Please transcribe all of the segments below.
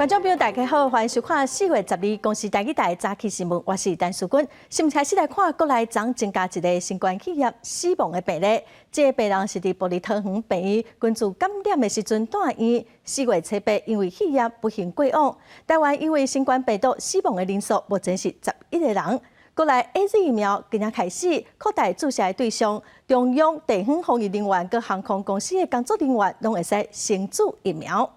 觀眾朋友大家好，歡迎收看4月12公視台語台早起新聞，我是陳淑君。新聞開始來看，國內昨增加一个新冠肺炎死亡的病例。這个病人是佇部立桃園病院根治感染的時陣住院，4月初八因為肺炎不幸過往。台灣因為新冠病毒死亡的人數目前是11個人。國內 AZ 疫苗今仔開始擴大注射的對象，中央地方防疫人員佮航空公司的工作人員攏會使先注疫苗。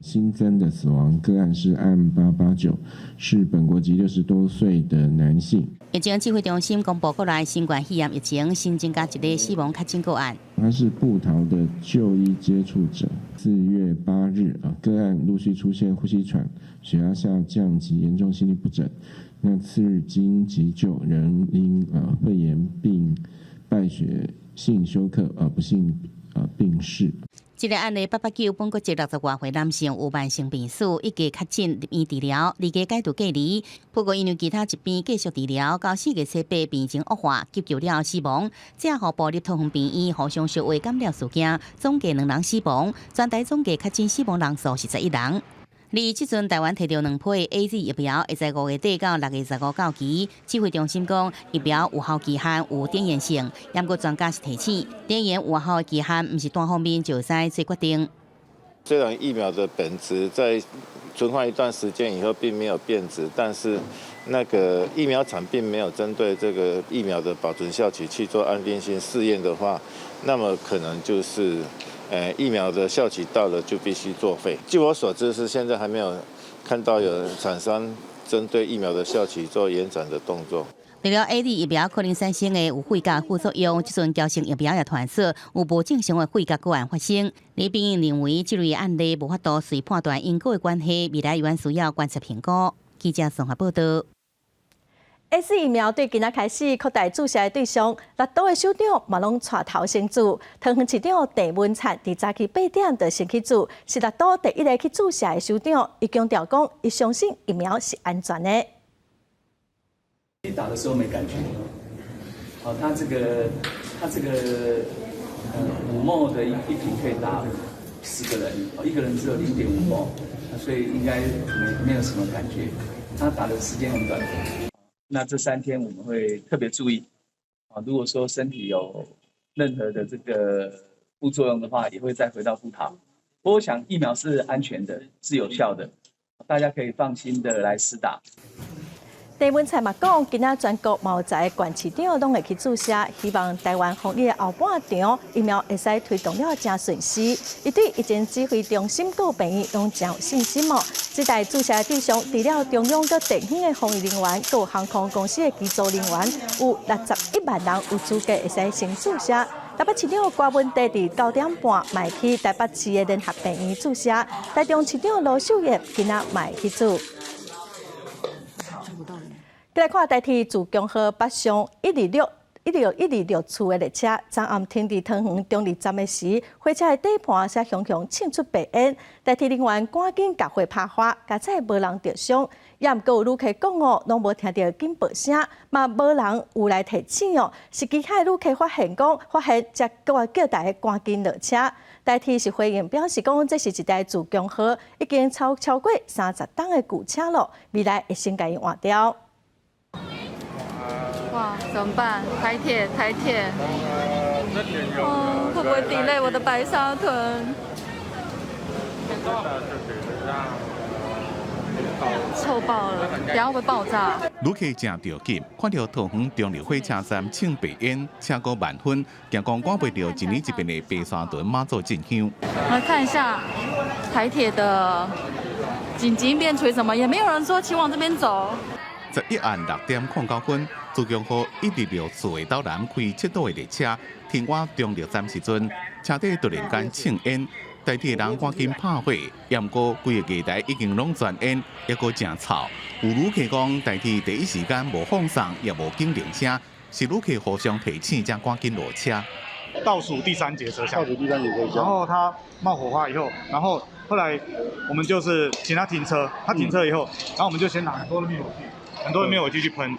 新增的死亡個案是案889，是本國籍60多歲的男性。疫情指揮中心公布國內新冠肺炎疫情新增加一个死亡確診個案。他是部桃的就醫接觸者。4月8日啊，個案陸續出現呼吸喘、血壓下降及嚴重心律不整。那次日經急救，仍因肺炎並敗血性休克啊，不幸啊病逝。這个案例889本國籍60外歲男性，有慢性病史，一家確診入院治療，二家解除隔離。不過因為其他疾病繼續治療，到4月初八病情惡化，急救了死亡。最後部立桃園病院互相相話感染事件，總計兩人死亡，全台總計確診死亡人數是11人。而這陣台灣提著兩批 AZ 疫苗，會在5月底到6月15到期。指揮中心講，疫苗有效期限有展延性，毋過專家是提醒，展延有效期限毋是單方面就會使做決定。雖然疫苗的本質在存放一段時間以後並沒有變質，但是那個疫苗廠並沒有針對這個疫苗的保存效期去做安定性試驗的話，那麼可能就是，疫苗的效期到了就必須作廢。據我所知，是現在還沒有看到有廠商針對疫苗的效期做延展的動作。除了 AZ 疫苗可能產生的有血壓副作用，這陣嬌生疫苗也傳出有無正常的血壓個案發生。李炳英認為，這類案例無法度隨判斷因果的關係，未來猶原需要觀察評估。記者綜合報道。 AZ 疫苗對今仔開始擴大注射的對象，六都的首長嘛攏帶頭先注。桃園市長鄭文燦佇早起8點就先去注，是六都第一个去注射的首長。伊強調講，伊相信疫苗是安全的。你打的時候沒感覺，哦，它這個5 ml 的一瓶可以打10個人，一個人只有0.5 ml，所以應該沒有什麼感覺。他打的時間很短。那這3天我們會特別注意，啊，如果說身體有任何的這個副作用的話，也會再回到部桃。不過我想疫苗是安全的，是有效的，大家可以放心的來施打。鄭文燦嘛講，今仔全國嘛有10個縣市長攏會去注射，希望台灣防疫的後半場疫苗會使推動了誠順勢。伊對疫情指揮中心佮病院攏誠有信心哦。這台注射的對象，除了中央佮地方的防疫人員，閣有航空公司的機組人員，有61萬人有資格會使先注射。台北市長柯文哲佇9點半嘛會去台北市的聯合病院注射，台中市長盧秀燕今仔嘛會去注。再來看台鐵自強號北上126、16126次的列車，昨暗停佇桃園中壢站的時，火車的底盤才雄雄衝出白煙。台鐵人員趕緊共火拍花，佳哉無人著傷。也毋過有旅客講哦，攏無聽著警報聲，嘛無人有來提醒哦。是其他的旅客發現講，發現才閣來叫大家趕緊落車。台鐵是回應表示講，這是一台自強號已經超過30冬的舊車囉，未來會先共伊換掉。哇，怎麼辦？台鐵，台鐵，哦，會不會 delay 我的白沙屯？臭爆了，等下會爆炸。旅客誠著急，看著桃園中壢火車站衝白煙，車過萬分，驚講趕袂著一年一變的白沙屯媽祖進香。來看一下台鐵的緊急應變處什麼，也沒有人說請往這邊走。11暗6點09分，自強號126次的斗南開7度的列車停倚中壢站時陣，車底突然間衝煙，台鐵人趕緊拍火，毋過規个月台已經攏全煙，抑閣誠臭。有旅客講，台鐵第一時間無放送，也無警鈴聲，是旅客互相提醒，才趕緊落車。倒數第三節車廂，倒數第三節車廂，然後它冒火花以後，然後後來我們就是請他停車，他停車以後，然後我們就先拿很多的滅火器。很多人沒有繼續噴，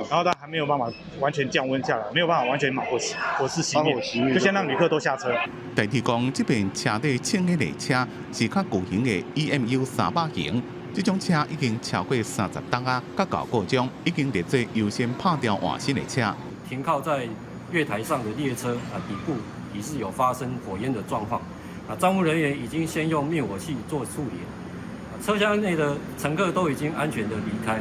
然後他還沒有辦法完全降溫下來，沒有辦法完全把火火勢熄滅，就先讓旅客都下車。台鐵講，這遍車底衝的列車是較舊型的 EMU 300型，這種車已經超過30冬啊，較舊故障已經列做優先拍掉換新的車。停靠在月台上的列車啊，底部已是有發生火焰的狀況，啊，站務人員已經先用滅火器做處理，車廂內的乘客都已經安全的離開。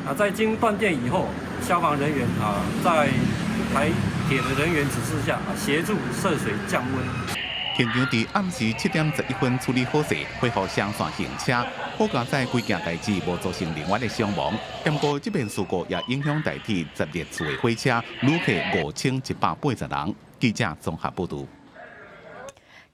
啊，在經斷電以後，消防人員啊，在台鐵的人員指示下啊，協助設水降溫。現場佇暗時7點11分處理好勢，恢復雙線行車。好佳哉規件代誌無造成另外的傷亡。不過這遍事故也影響台鐵10列次的火車，旅客5180人。記者綜合報導。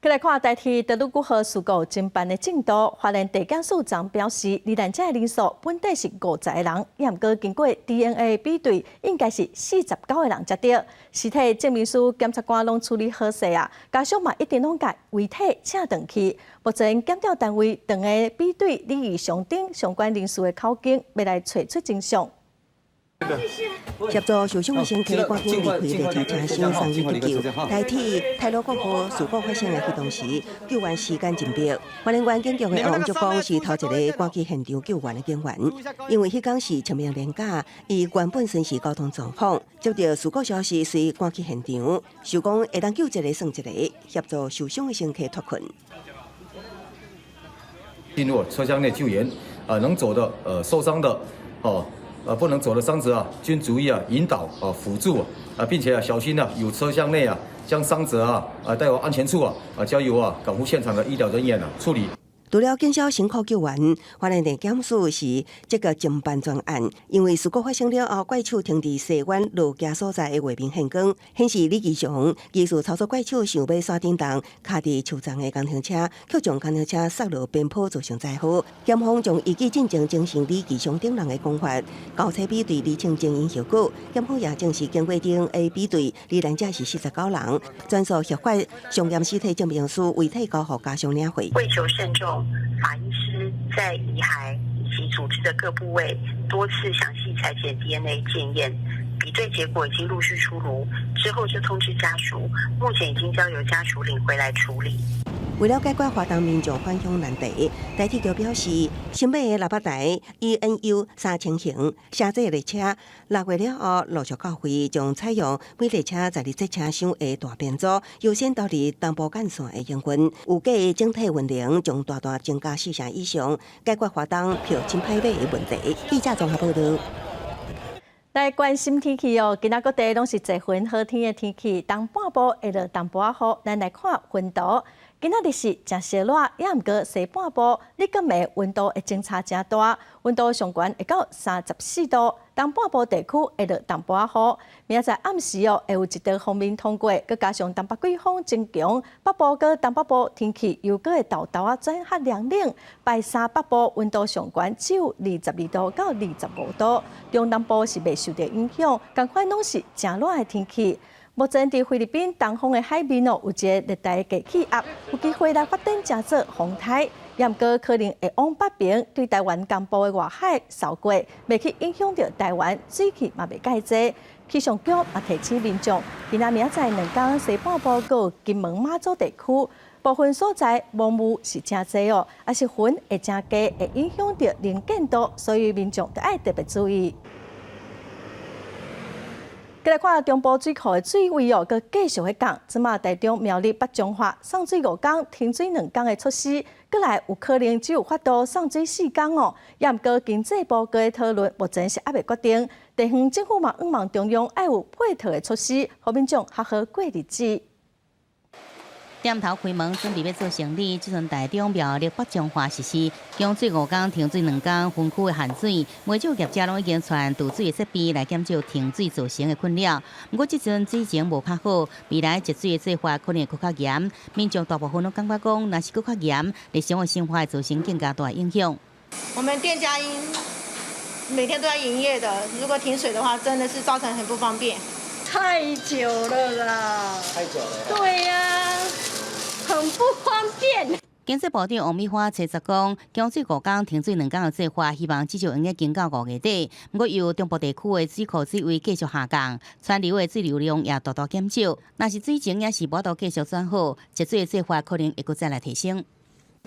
過來看台鐵德魯固號事故偵辦的進度，花蓮地檢署長表示，罹難者的人數本底是50個人，也毋過經過 DNA 比對，應該是49個人才對。屍體證明書檢察官攏處理好勢啊，家屬嘛一定攏共遺體請轉去。目前檢調單位正咧比對李義祥等相關人士的口供，欲來揣出真相。協助受傷的乘客趕緊離開列車車廂，送醫急救。台鐵太魯閣號事故發生的彼當時，救援時間緊迫。花蓮縣警局的王竹光是頭一个趕去現場救援的警員，因為彼工是清明連假，伊原本巡視交通狀況，接到事故消息，隨趕去現場，想講會當救一个算一个，協助受傷的乘客脫困。進入車廂內救援，啊，能走的，受傷的，哦。不能走的傷者啊，均逐一啊引導啊輔助啊，並且啊小心啊有車廂內啊將傷者啊啊帶往安全處啊啊交由啊趕赴現場的醫療人員啊處理。除了減少辛苦救援，花蓮地檢署是這個偵辦專案，因為事故發生了後，怪手停佇西苑路橋所在的畫面現光，顯示李義祥疑似操作怪手想欲煞頂動，卡佇樹叢的工程車，卻將工程車摔落邊坡，造成災禍。檢方將依據進前偵訊李義祥等人的講法，交叉比對釐清證因後果。檢方也證實經過 DNA 比對，罹難者是49人，全數核發相驗屍體證明書，遺體交予家屬領回。為求慎重，法醫師在遺骸以及組織的各部位多次詳細採檢 DNA 檢驗，比對結果已經陸續出爐，之後就通知家屬，目前已經交由家屬領回來處理。為了解決華東民眾反響難題，台鐵局表示，新買的600台 EMU 3000型車載列車，6月了後陸續到位，將採用每列車12節車廂的大編組，優先導入東部幹線的營運。預計整體運能將大大增加4成以上，解決華東票真歹買的問題。記者綜合報導。來關心天氣哦，今仔各地攏是濟雲好天的天氣，東半部會落淡薄仔雨。咱來看溫度，今仔日是誠燒熱，也毋過西半部日佮暝溫度會相差誠大，溫度上懸會到34度。東半部地區會落淡薄仔雨，明仔載暗時哦會有一道鋒面通過，閣加上東北季風增強，北部佮東北部天氣又閣會沓沓仔轉較涼冷。拜三北部溫度上懸只有22度到25度，中南部是袂受著影響，仝款攏是誠熱的天氣。目前佇菲律賓東方的海面哦，有一个熱帶低氣壓，有機會來發展成做風颱，也毋過可能會往北邊對台灣東部的外海掃過，袂去影響著台灣，水汽嘛袂蓋濟。氣象局嘛提醒民眾，今仔明仔載兩工西半部閣金門馬祖地區部分所在霧霧是誠濟哦，抑是雲會誠低，會影響著能見度，所以民眾著愛特別注意。過來看中部水庫的水位哦，閣繼續咧降。這馬台中苗栗北彰化送水5工、停水2工的措施，閣來有可能只有法度送水4工哦。也毋過經濟部閣咧討論，目前是猶未決定。地方政府嘛，向望中央愛有配套的措施，予民眾較好過日子。店頭開門準備欲做生理，這陣台中苗栗北彰化實施供水5工、停水2工分區的限水，袂少業者攏已經傳導水的設備來減少停水造成的困擾。毋過這陣水情無較好，未來節水的做法可能會閣較嚴。民眾大部分攏感覺講，若是閣較嚴，日常的生活會造成更加大的影響。我們店家因每天都在營業的，如果停水的話，真的是造成很不方便。太久了啦！太久了。對呀，很不方便。經濟部長王美花揣十講，供水5工停水2工的做法，希望至少會用經到5月底。毋過，由中部地區的水庫水位繼續下降，川流的水流量也大大減少。若是水情也是無度繼續轉好，節水的做法可能會閣再來提升。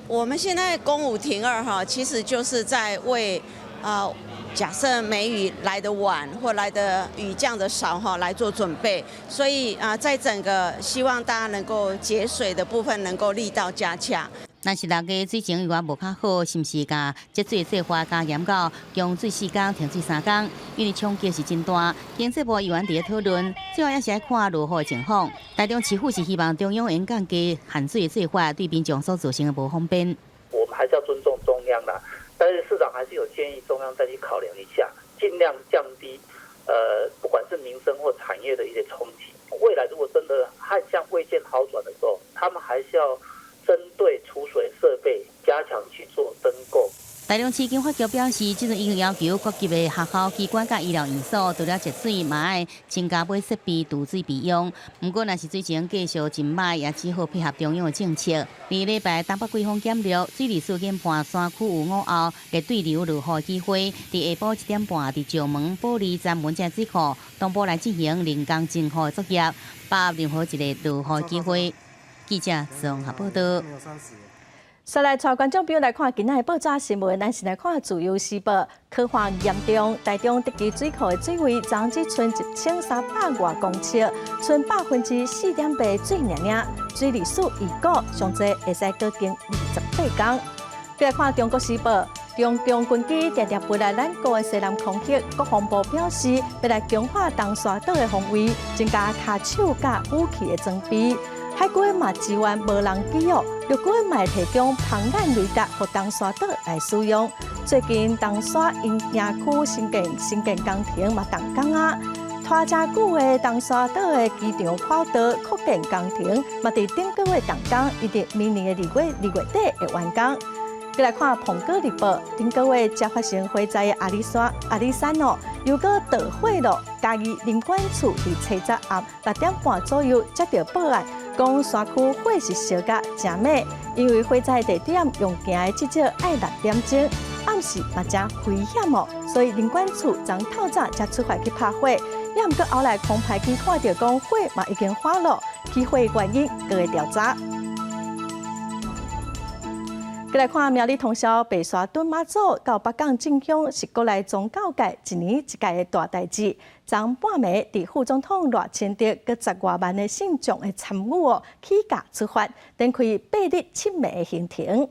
我們現在供五停二哈，其實就是在為啊，假設梅雨來得晚或來得雨降得少哈，來做準備。所以啊，在整個希望大家能夠節水的部分能夠力道加強。若是6月水情如果無較好，是毋是共節水的做法加嚴到供水4工停水3工？因為衝擊是真大。經濟部委員佇咧討論，最後也是愛看落雨的情況。台中市府是希望中央會降低限水的做法，對民眾所造成的無方便。我們還是要尊重中央啦，但是市長還是有建議中央再去考量一下，盡量降低，不管是民生或產業的一些衝擊。未來如果真的旱象未見好轉的時候，他們還是要針對儲水設備加強去做增購。台中市經發局表示，這陣已經要求各級的學校、機關佮醫療院所，除了節水，嘛愛增加買設備、貯水備用。毋過，若是水情繼續真歹，也只好配合中央的政策。二禮拜東北季風減弱，水利署研判山區有午後熱對流落雨機會，佇下晡1點半，佇石門、埔里、三門這水庫同步來進行人工增雨的作業，把握任何一个落雨機會。記者綜合報道。再來帶觀眾朋友來看今仔的報紙新聞，咱先來看《自由時報》，旱旱嚴重，台中竹崎水庫的水位昨只賰1300外公尺，賰4.8%水爾爾，水利署預估上濟會使閣經28工。再來看《中國時報》，中共軍機定定飛來咱國的西南空域，國防部表示欲來強化東沙島的防衛，增加跤手佮武器的裝備。海軍嘛支援無人機哦，陸軍嘛會提供蜂眼雷達予東沙島來使用。最近東沙營區新建工程嘛動工啊，拖誠久的東沙島的機場跑道擴建工程嘛佇頂個月動工，預計明年的2月底會完工。閣來看《蘋果日報》，頂個月才發生火災的阿里山哦，又閣著火囉。嘉義林管處佇初十暗6點半左右接到報案，講山區火勢燒甲誠猛，因為火災地點用行的至少愛6點鐘，暗時嘛誠危險哦，所以林管處昨透早才出發去拍火。也毋過後來空拍機看著講火嘛已經發囉，起火原因閣會調查。閣來看苗栗通霄白沙屯媽祖到北港進香，是國內宗教界一年一屆的大代誌。昨半暝，佇副總統賴清德佮10外萬的信眾的參與哦，起駕出發，展開8日7暝的行程。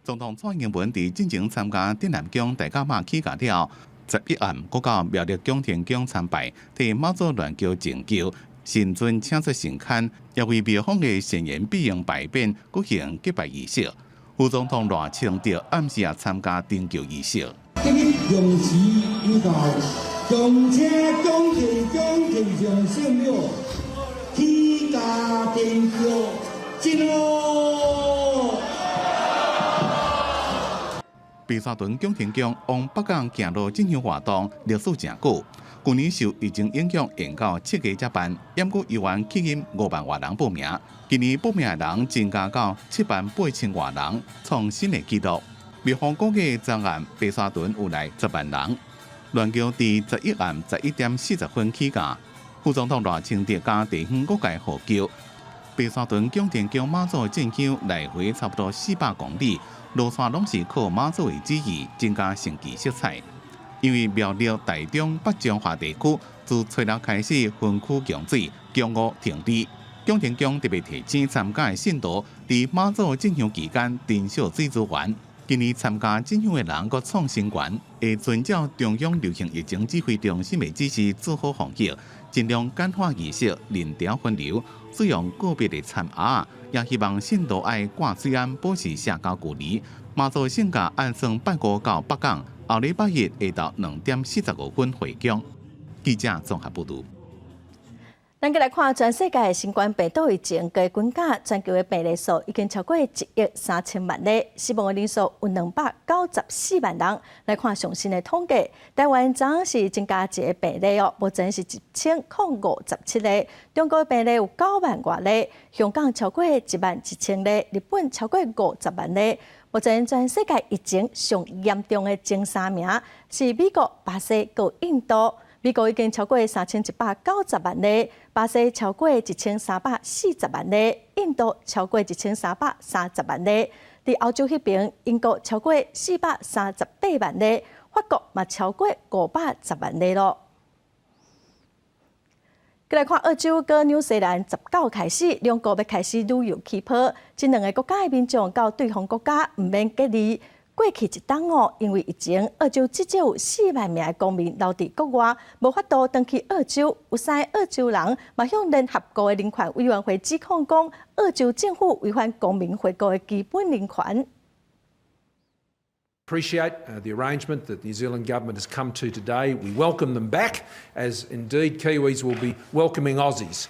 總統蔡英文佇進前參加鎮瀾宮大甲媽起駕了，11暗，閣到苗栗蔣天宮參拜，替媽祖鸞轎淨轎。神尊請出神龕，也為廟方的善言庇佑牌匾舉行祭拜儀式。副總統賴清德暗時也參加登轎儀式。今日用時已到，恭請蔣天蔣天上聖母起駕登轎，進咯！白沙屯蔣天宮往北港行路進香活動歷史誠久。舊年受疫情影響，延到7月才辦，毋過猶原吸引5萬外人報名。今年報名的人增加到7萬8千外人，創新的紀錄。廟方估計昨暗白沙屯有來10萬人。鸞轎佇11暗11點40分起駕，副總統賴清德佮地方各界護轎。白沙屯蔣天宮媽祖進香來回差不多400公里，路線攏是靠媽祖的旨意，增加神奇色彩。因為苗栗、台中、北彰化地區自初六開始分區供水、供五停二。蔣天宮特別提醒參加的信徒，佇媽祖進香期間珍惜水資源。今年參加進香的人閣創新懸，會遵照中央流行疫情指揮中心的指示做好防疫，盡量簡化儀式、人潮分流，使用個別的餐盒，也希望信徒愛掛水罨，保持社交距離。媽祖聖駕按算拜五到北港，後禮拜日下晝2點45分回宮。記者綜合報導。咱閣來看全世界的新冠病毒疫情加增加，全球的病例數已經超過1億3千萬例，死亡的人數有294萬人。來看上新的統計，台灣昨昏是增加一個病例哦，目前是1057個。中國病例有9萬外例，香港超過1萬1千例，日本超過50萬例。目前全世界疫情上嚴重的前三名是美國、巴西佮印度。美國已經超過3190萬例，巴西超過1340萬例，印度超過1330萬例。佇歐洲彼邊，英國超過438萬例，法國嘛超過510萬例囉。閣來看澳洲佮紐西蘭19開始，兩國欲開始旅遊氣泡，這兩个國家的民眾到對方國家毋免隔離。過去一冬哦，因為疫情，澳洲至少有4萬名的公民留佇國外，無法度轉去澳洲。有三个澳洲人嘛向聯合國的人權委員會指控講，澳洲政府違反公民回國的基本人權。 Appreciate the arrangement that the New Zealand government has come to today. We welcome them back, as indeed Kiwis will be welcoming Aussies.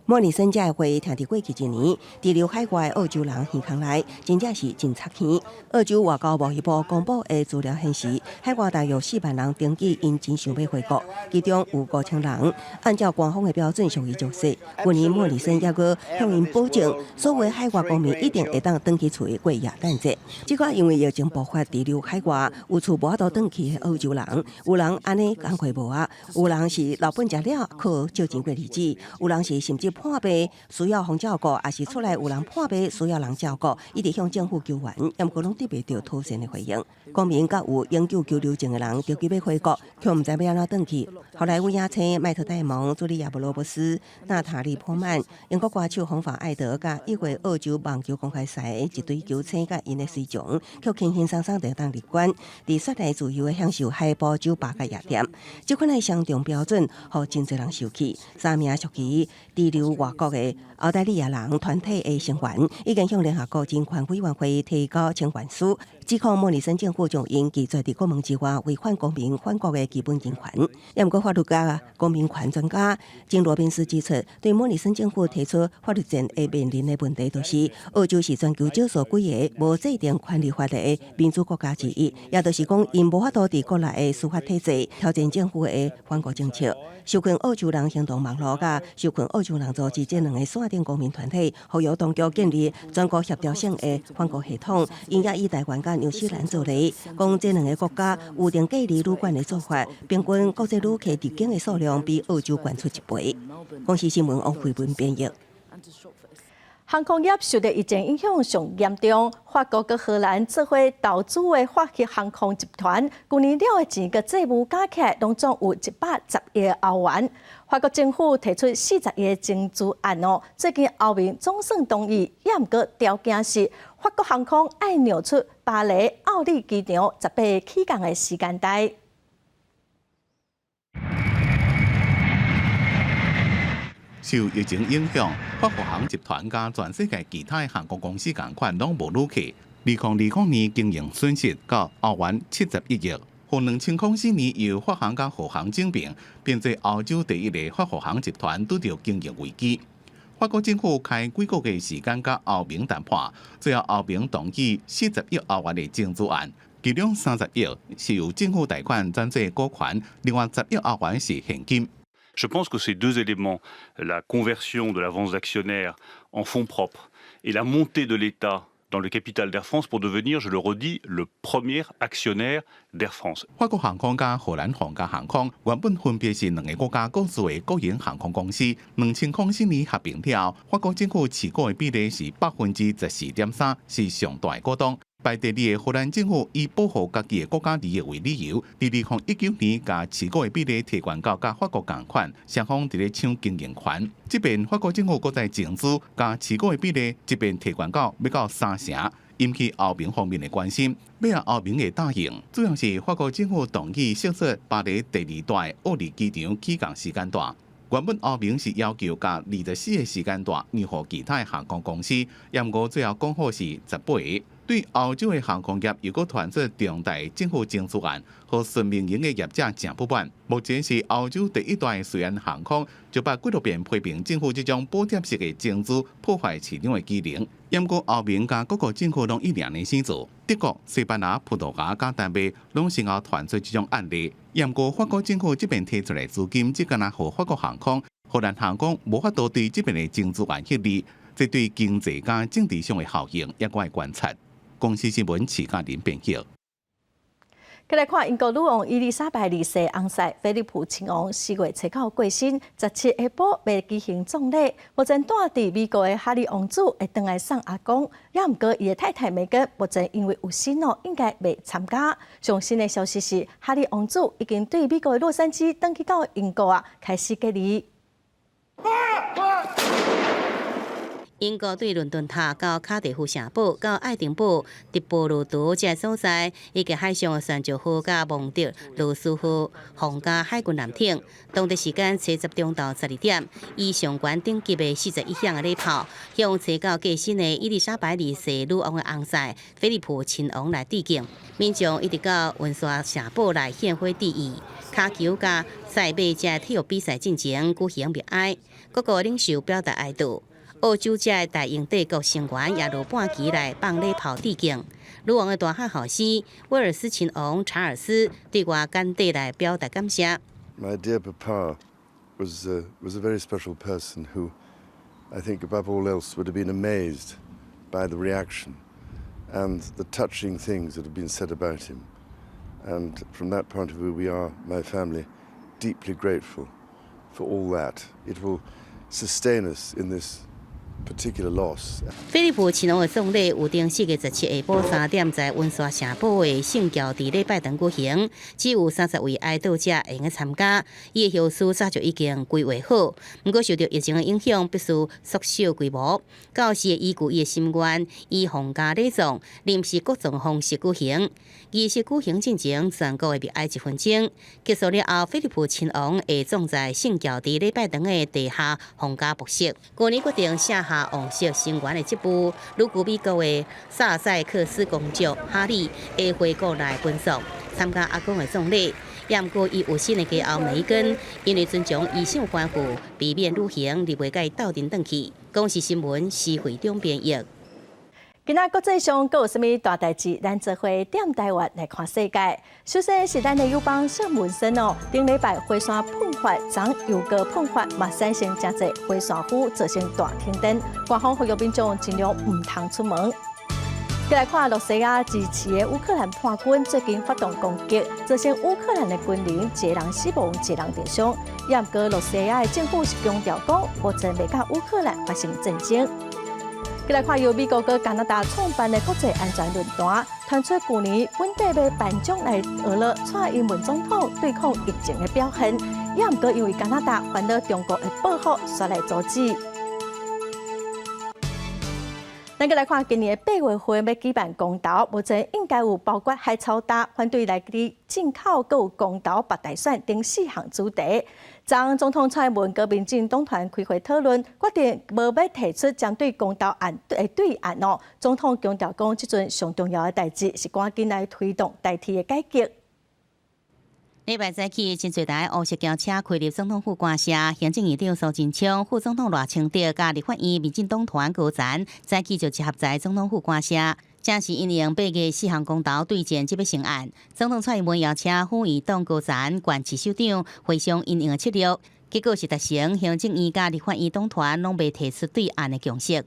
莫里森這个話聽佇過去一年，滯留海外澳洲人耳空內，真正是真插耳。澳洲外交貿易部公布的資料顯示，海外大約4萬人登記𪜶真想欲回國，其中有5000人按照官方的標準屬於弱勢。去年莫里森猶閣向𪜶保證，所有海外公民一定會當轉去厝過耶誕節。這個因為疫情爆發滯留海外，有厝無法度轉去的澳洲人，有人按呢工課無啊，有人是老本食了靠借錢過日子，有人是甚至破病需要予照顧，抑是厝內有人破病需要人照顧，一直向政府求援，毋過攏得袂著妥善的回應。公民佮有永久居留證的人，著急欲回國，卻毋知欲按怎轉去。好萊塢影星麥特戴蒙、茱莉亞·羅伯斯、娜塔莉·波曼、英國歌手紅髮艾德，佮一位澳洲網球公開賽的一隊球星佮𪜶的隨從，卻輕輕鬆鬆就當入關，佇雪梨自由的享受海報酒吧佮夜店。這款的雙重標準，予真濟人生氣。三名屬於滯留外國的澳大利亞人團體的成員，已經向聯合國人權委員會提交請願書，指控莫里森政府將𪜶拒絕佇國門之外，違反公民返國的基本人權。毋過法律家、公民權專家金羅賓斯指出，對莫里森政府提出法律戰會面臨的問題，就是澳洲是全球少數幾个無制定權利法的民主國家之一，也就是講，𪜶無法度佇國內的司法體制挑戰政府的返國政策。受困澳洲人行動網路佮受困澳洲人組織這兩个線頂公民團體，呼籲當局建立全國協調性的返國系統。𪜶也以台灣佮紐西蘭做例，講這兩个國家有定隔離旅館的做法，平均國際旅客入境的數量比澳洲懸出一倍。公視新聞王慧文編譯。航空業受著疫情影響上嚴重，法國佮荷蘭做伙投資的法捷航空集團，舊年了的錢佮債務加起來，攏總有110億歐元。法國政府提出40億增資案哦，最近歐盟總算同意，也毋過條件是法國航空愛讓出巴黎奧利機場18個起降的時間帶。受疫情影響，法航集團佮全世界其他的航空公司仝款，攏無旅客。2020年經營損失到歐元71億。2004年由法航佮荷航整併，變做歐洲第一个法航集團，拄著經營危機。法國政府開幾個月時間佮歐盟談判，最後歐盟同意40億歐元的增資案，其中30億是由政府貸款轉做股權，另外10億歐元是現金。 Je pense que ces deux éléments, la conversion de l'avance d'actionnaires en fonds propres et la montée de l'État dans le capital d'Air France pour devenir, je le redis, le premier actionnaire d'Air France。法國航空佮荷蘭皇家航空原本分別是兩个國家各自的國營航空公司。2004年合併了，法國政府持股的比例是14.3%，是上大的股東。排第二的荷蘭政府以保護家己的國家利益為理由，佇2019年共持股的比例提懸到佮法國仝款，雙方佇咧搶經營權。這邊法國政府閣再增資，共持股的比例這邊提懸到欲到三成，引起歐盟方面的關心。尾仔歐盟會答應，主要是法國政府同意釋出巴黎第二大奧利機場起降時間帶。原本歐盟是要求共24個時間帶讓予其他的航空公司，毋過最後講好是18個。對歐洲的航空業又閣傳出重大政府增資案，予純民營的業者誠不滿。目前是歐洲第一大的瑞安航空，就捌幾落遍批評政府這種補貼式的增資破壞市場的機能。毋過歐盟佮各國政府攏一兩年先做，德國、西班牙、葡萄牙佮丹麥攏先後傳出這種案例。毋過法國政府這邊提出來資金，只敢若予法國航空、荷蘭航空無法度對這邊的增資案獲利，這對經濟佮政治上的效應也閣愛觀察。公視新聞徐嘉玲編譯。過來看英國女王伊麗莎白二世翁婿菲利普親王4月初九過身，17下晡欲舉行葬禮。目前蹛佇美國的哈利王子會轉來送阿公，也毋過伊的太太梅根目前因為有身哦，應該袂參加。上新的消息是，哈利王子已經對美國的洛杉磯轉去到英國啊，開始隔離。英國對倫敦塔到卡迪夫城堡到愛丁堡、直布羅陀這所在，以及海上的船石號佮蒙特羅斯號皇家海軍艦艇，當地時間初十中晝12點，以上懸等級的41響的禮炮，向初九過身的伊麗莎白二世女王的翁婿菲利普親王來致敬。民眾一直到溫莎城堡來獻花致意。跤球佮賽馬這體育比賽進前舉行默哀，各國領袖表達哀悼。澳洲這大英帝國成員也落半旗來放禮炮致敬。女王的大漢後生威爾斯親王查爾斯對外簡短來表達感謝。 My dear papa was a very special person who I think above all else would have been amazed by the reaction and the touching things that have been said about him. And from that point of view, we are, my family, deeply grateful for all that. It will sustain us in this particular loss. 菲利普親王的葬禮預定4月17下晡3點在溫莎城堡的聖喬治禮拜堂舉行，只有30位哀悼者會用參加。伊的後事早就已經規劃好，毋過受著疫情的影響，必須縮小規模。到時會依據伊的心願，以皇家禮葬、臨時國葬方式舉行。儀式舉行進前，全國會默哀一分鐘。結束了後，菲利普親王會葬在聖喬治禮拜堂的地下皇家墓室。去年決定卸下王室成員的職務，旅居美國的薩塞克斯公爵哈利會回國來奔喪，參加阿公的葬禮。也毋過，伊有新的家後梅根，因為遵從醫生吩咐，避免旅行，而袂共伊鬥陣轉去。公視新聞施惠中編譯。今仔國際上閣有啥物大代誌？咱做伙踮台灣來看世界。首先是咱的友邦聖文森哦，頂禮拜火山噴發，昨又閣噴發，嘛產生誠濟火山灰，造成大停電。官方呼籲民眾盡量毋通出門。再來看，羅西亞支持的烏克蘭叛軍最近發動攻擊，造成烏克蘭的軍人一人死亡，一人受傷。也毋過，羅西亞的政府是強調講，目前未佮烏克蘭發生戰爭。再來看，由美國佮加拿大創辦的國際安全論壇，傳出舊年本地欲頒獎來學了蔡英文總統對抗疫情的表現，也毋過因為加拿大煩惱中國的報復，煞來阻止。咱閣來看，今年的8月份欲舉辦公投，目前應該有包括海草礁、反對來進口、閣有公投、北大選等四項主題。昨總統蔡英文佮民進黨團開會討論，決定無欲提出針對公投案的對案哦。總統強調講，這陣上重要的代誌是趕緊來推動台鐵的改革。禮拜早起，真濟台烏色轎車開入總統府官舍，行政院長蘇貞昌、副總統賴清德佮立法院民進黨團高層早起就集合在總統府官舍，正是因應8月四項公投對戰這筆成案。總統蔡英文邀請府院黨高層、縣市首長會商因應的策略，結果是達成行政院佮立法院黨團攏袂提出對案的共識。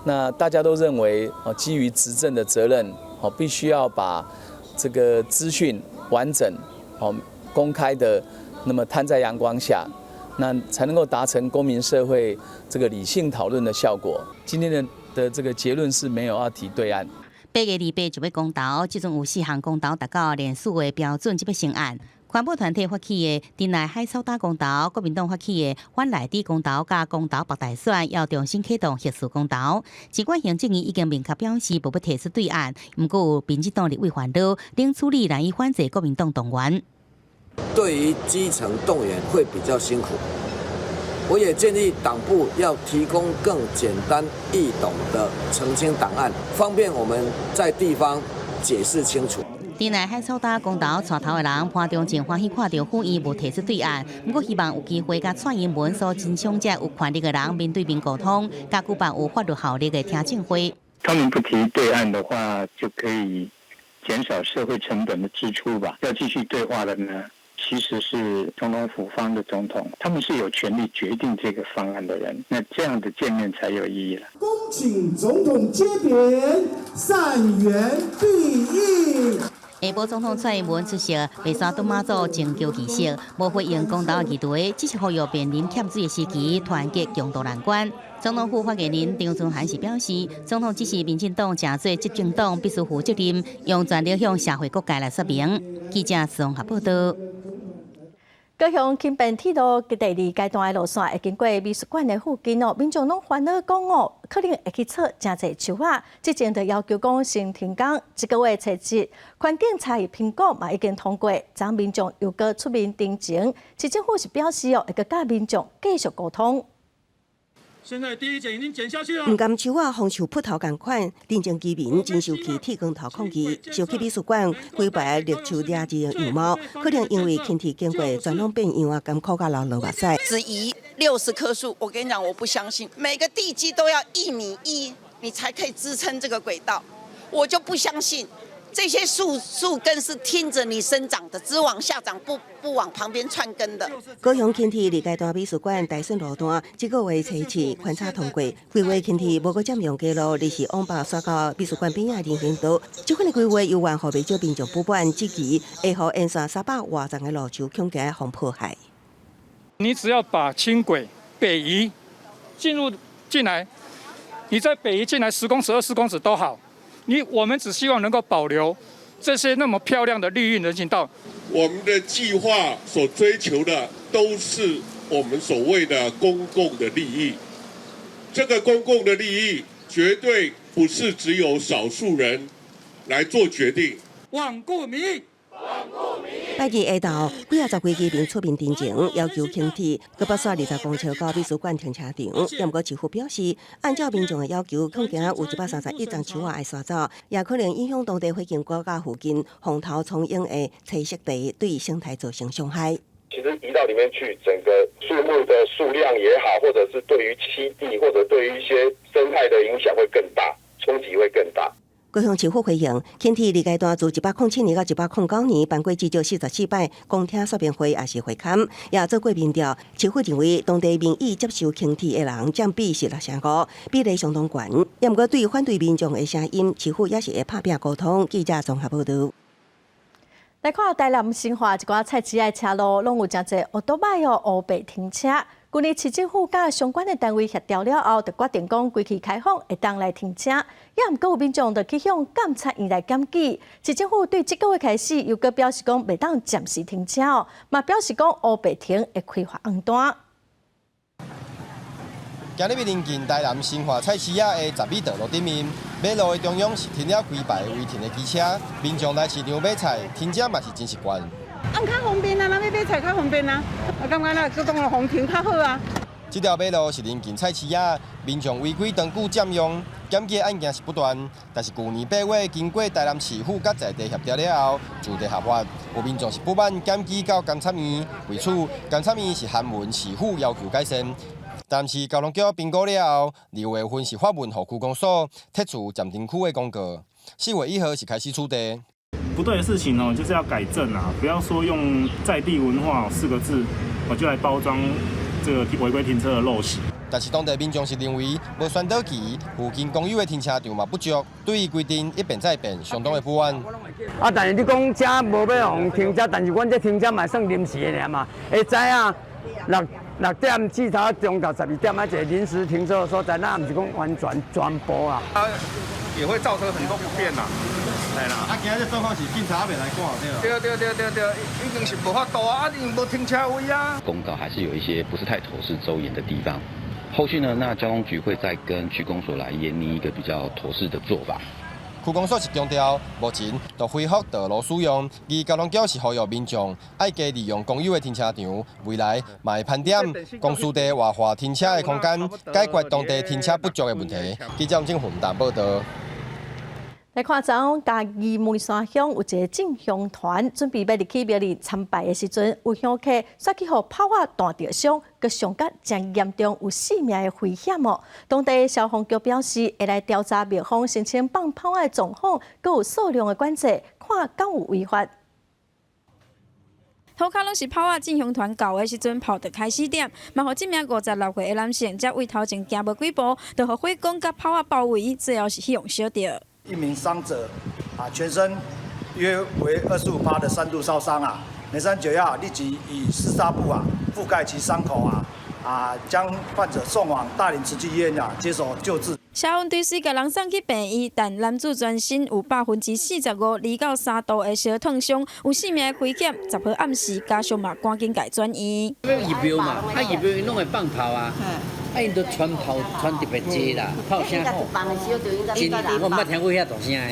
那大家都認為，基於執政的責任，必須要把這個資訊完整、公開的，那麼攤在陽光下，那才能夠達成公民社會這個理性討論的效果。今天的這個結論是沒有要提對案。8月28就欲公投，這陣有四項公投達到連署的標準，才欲成案。環保團體發起的珍來海草礁公投，國民黨發起的反萊豬公投，佮公投北大選要重新啟動核四公投。儘管行政院已經明確表示無欲提出對案，毋過有民進黨立委煩惱，冷處理難以反制國民黨動員。對於基層動員會比較辛苦，我也建議黨部要提供更簡單易懂的澄清檔案，方便我們在地方解釋清楚。佇內海草搭公投帶頭的人潘忠政歡喜看著府院無提出對案，毋過希望有機會佮蔡英文所真相這有權力的人面對面溝通，佮舉辦有法律效力的聽證會。他們不提對案的話，就可以減少社會成本的支出吧？要繼續對話的呢，其實是總統府方的總統，他們是有權力決定這個方案的人，那這樣的見面才有意義了。恭請總統揭匾，善緣必應。下晡總統蔡英文出席白沙敦媽祖贈轎儀式，無回應公投議題，只是呼籲面臨欠水的時期，團結共渡難關。總統府發言人張惇涵是表示，總統指示民進黨誠濟執政黨必須負責任，用全力向社會各界來說明。記者綜合報道。高雄輕便鐵路第二階段的路線會經過美術館的附近哦，民眾攏煩惱講哦，可能會去戳誠濟樹仔。之前就要求講先停工一個月測試，環境差異評估嘛已經通過，昨民眾又閣出面陳情，市政府是表示哦，會閣佮民眾繼續溝通。現在第一剪已經剪下去了。毋甘樹仔予樹噗頭仝款，鎮靜居民真受氣，鐵光頭抗議，受去美術館規排綠樹掠字的樣貌，可能因為輕鐵經過，全攏變樣啊，甘苦甲流落目屎。只移60棵樹，我跟你講，我不相信，每個地基都要1.1米，你才可以支撐這個軌道，我就不相信。這些樹根是聽着你生長的，只往下長，不往旁邊竄根的。高雄輕鐵二階段美術館台順路段，這個月初七勘測通過，規劃輕鐵無閣佔用街路，而是往北徙到美術館邊仔人行道。這款的規劃猶原予袂少民眾不滿，質疑會予沿線300外叢的路樹恐驚予破壞。你只要把輕軌北移進入進來，你在北移進來10公尺、20公尺都好。我們只希望能夠保留這些那麼漂亮的綠蔭人行道。我們的計劃所追求的都是我們所謂的公共的利益。這個公共的利益絕對不是只有少數人來做決定。罔顧民意。拜二下晝，幾仔十幾居民出面陳情，要求輕鐵閣北徙20公尺到美術館停車場。毋過市府表示，按照民眾的要求，恐驚有131叢樹仔愛徙走，也可能影響當地火警國家附近紅頭蒼蠅的棲息地，對生態造成傷害。其實移到裡面去，整個樹木的數量也好，或者是對於棲地，或者對於一些生態的影響會更大，衝擊會更大。高雄市府回應，輕鐵二階段自107年到109年辦過至少44擺公聽說明會，抑是會勘，也做過民調。市府認為當地民意接受輕鐵的人佔比是6成5，比例相當懸。也毋過對反對民眾的聲音，市府也是會拍拚溝通。記者綜合報道。來看台南新化一寡菜市仔車路，攏有誠濟歐多擺哦，烏白停車。舊年市政府佮相關的單位協調了後，就決定講規區開放會當來停車。也毋過有民眾就去向監察院來檢舉。市政府對這個月開始又閣表示講袂當暫時停車哦，嘛表示講烏白停會開罰紅單。今日臨近台南新化菜市仔的十米道路頂面，馬路的中央是停了規排違停的機車，民眾來市場買菜，停車嘛是真習慣。啊，較方便啊，咱欲買菜較方便啊，啊，感覺啦，閣講予停較好啊。這條馬路是臨近菜市仔，民眾違規長久佔用，檢舉案件是不斷。但是舊年8月，經過台南市府佮在地協調了後，就地合法。有民眾是不滿檢舉到監察院，為此監察院是函文市府要求改善。但是交通局評估了後，2月份是發文予區公所，剔除暫停區的公告。4月1號是開始取締。不對的事情哦，就是要改正啊！不要說用在地文化四個字，我就來包裝這個違規停車的陋習。但是當地民眾是認為無宣導期，附近公有的停車場嘛不足，對於規定一變再變，相當的不安。啊，但是你講遮無欲予停車，但是阮這停車嘛算臨時的爾嘛，會知影6點至頭中晝12點啊，一個臨時停車的所在，那毋是講完全全部啊。也會造成很多不便啦。對啦。啊，今日這狀況是警察袂來管對。對對對對對，已經是無法度啊，啊，因為無停車位啊。公告還是有一些不是太妥適周延的地方。後續呢，那交通局會再跟區公所來研擬一個比較妥適的做法。區公所是強調，目前就恢復道路使用，而交通局是呼籲民眾愛加利用公有的停車場，未來嘛會盤點公私地活化停車的空間，解決當地停車不足的問題。記者黃正報道。來看，昨昏嘉義梅山鄉有一個進香團準備欲入去廟裡參拜的時陣，有香客煞去予炮仔彈著傷，閣傷甲誠嚴重，有性命的危險哦。當地消防局表示，會來調查廟方申請放炮仔的狀況，閣有數量的管制，看敢有違法。塗跤攏是炮仔，進香團到的時陣，炮就開始點，嘛予這名56歲的男性，才位頭前行無幾步，就予火光佮炮仔包圍，最後是去予燒著。一名傷者啊，全身約為25%的三度燒傷啊，梅山九藥立即以濕紗布啊覆蓋其傷口啊，將患者送往大林慈濟醫院啊接受救治。消防隊雖共人送去病院，但男子全身有45%到3度的燒燙傷，有性命的危險。10號暗時，家屬嘛趕緊共轉院。入廟嘛，啊入廟𪜶攏會放炮啊。啊！𪜶都傳炮傳特別濟啦，炮聲好。真，我毋捌聽過遐大聲的。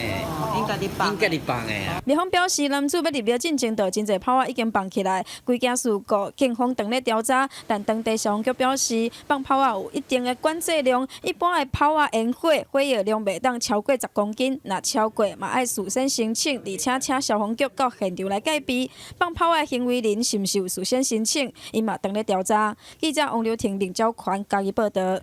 𪜶家己放，𪜶家己放的啊。廟方表示，男子欲入廟進前，就真濟炮仔已經放起來，規件事故警方正咧調查。但當地消防局表示，放炮仔有一定的管制量，一般的炮仔煙火火藥量袂當超過10公斤，若超過嘛愛事先申請，而且請消防局到現場來戒備。放炮仔行為人是毋是有事先申請，𪜶嘛正咧調查。記者王劉婷、林昭權嘉義報道。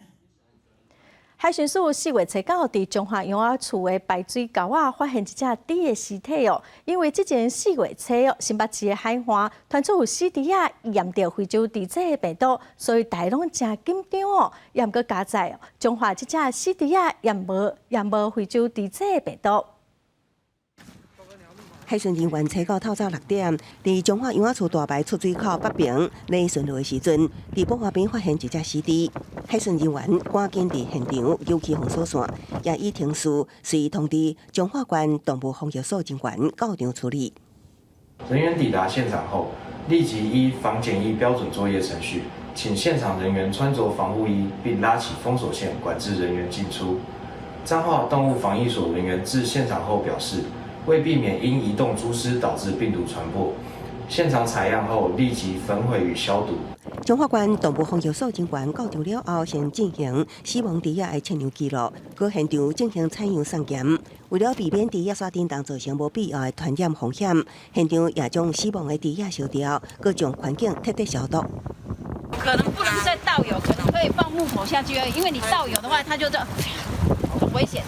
海巡署4月初9佇彰化羊仔厝的排水溝仔發現一隻豬的屍體哦。因為之前4月初哦，新北市的海岸傳出有死豬仔驗著非洲豬瘟的病毒，所以大家攏誠緊張哦。也毋過佳哉，彰化這隻死豬仔驗無非洲豬瘟的病毒。海巡人員初九透早6點，佇彰化羊仔厝大排出水口北爿咧巡邏的時陣，佇埔河邊發現一隻死豬。海巡人員趕緊佇現場揪起封鎖線，也依程序隨通知彰化縣動物防疫所人員到場處理。人員抵達現場後，立即依防檢疫標準作業程序，請現場人員穿着防護衣，並拉起封鎖線，管制人員進出。彰化動物防疫所人員至現場後表示，為避免因移動豬屍導致病毒傳播，現場採樣後立即焚毀與消毒。彰化縣動物防疫所人員到場了後，先進行死亡豬仔的測量記錄，閣現場進行採樣送檢。為了避免豬仔煞叮當造成無必要的傳染風險，現場也將死亡的豬仔燒掉，閣將環境徹底消毒。可能不能再倒油，可能可以放木頭下去而已，因為你倒油的話，它就這很危險。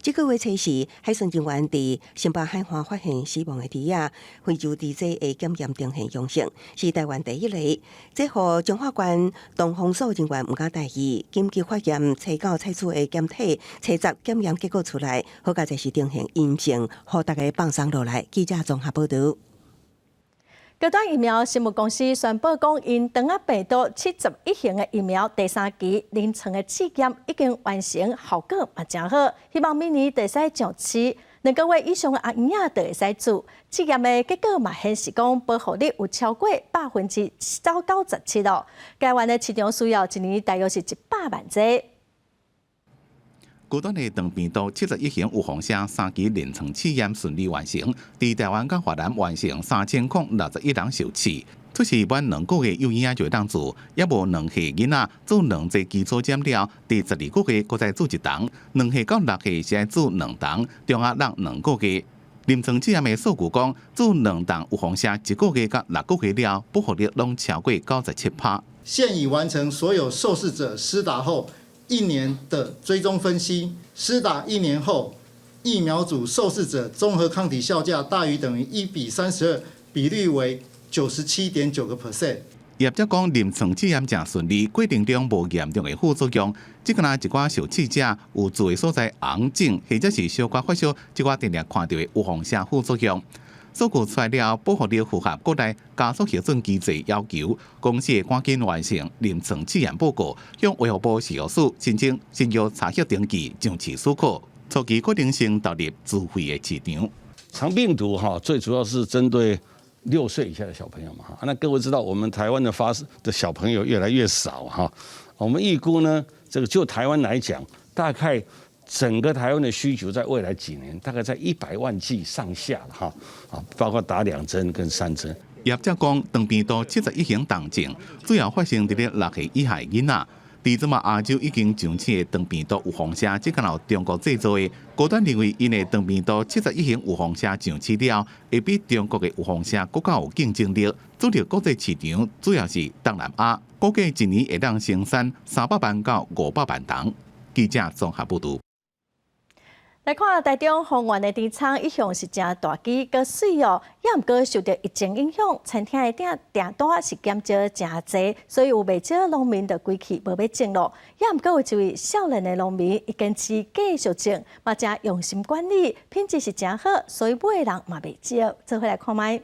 這個月初四，海巡人員佇新北海岸發現死亡的豬仔，非洲豬瘟的檢驗呈現陽性，是台灣第一例。這予彰化縣動防所人員毋敢大意，緊急化驗初九採取的檢體，初十檢驗結果出來，好佳哉是呈現陰性，予大家放鬆落來。記者綜合報道。高端疫苗生物公司宣布講，𪜶腸仔病毒71型的疫苗第三期臨床的試驗已經完成，效果嘛誠好，希望明年會使上市。2個月以上的阿嬰仔就會使注。試驗的結果嘛顯示講，保護力有超過97%咯。台灣的市場需要一年大約是100萬劑。高端的腸病毒71型預防射三期臨床試驗順利完成，佇台灣佮越南完成3061人受試。出世滿2個月幼嬰仔就會當注，猶無2歲囡仔注兩劑基礎針了，佇12個月閣再注一筒，2歲到6歲是愛注兩筒，中仔人2個月。臨床試驗的數據講，注兩筒預防射一個月佮6個月了，保護力攏超過97%。現已完成所有受試者施打後一年的追蹤分析，施打一年後，疫苗組受試者中和抗體效價大於等於1比32，比率為97.9%。業者講臨床試驗誠順利，過程中無嚴重的副作用，只敢若一寡受試者有注的所在紅腫，或者是小可發燒，這寡定定看著的預防射副作用。數據出來了，保護力符合國內加速核准機制要求，公司會趕緊完成臨床試驗報告，向衛福部食藥署申請新藥查核登記上市許可，初期可能性投入自費的市場。腸病毒哈，最主要是針對6歲以下的小朋友嘛哈。那各位知道，我們台灣的發生的小朋友越來越少哈。我們預估呢，這個就台灣來講，大概整個台灣的需求在未來幾年大概在100萬劑上下哈，啊，包括打2針跟3針。業者講，腸病毒71型重症主要發生佇咧6歲以下囡仔。佇這馬亞洲已經上市的腸病毒預防射，這敢若中國製造的。高端認為，𪜶的腸病毒七十一型預防射上市了，會比中國的預防射閣較有競爭力。主力國際市場主要是東南亞，估計一年會當生產300萬到500萬筒。記者綜合報導。來看台中豐原的甜蔥一向是誠大支，閣媠哦，也毋過受著疫情影響，餐廳的訂訂單是減少誠濟，所以有袂少農民就規氣無欲種囉。也毋過有一位少年的農民，伊堅持繼續種，嘛誠用心管理，品質是誠好，所以買的人嘛袂少。做伙來看覓。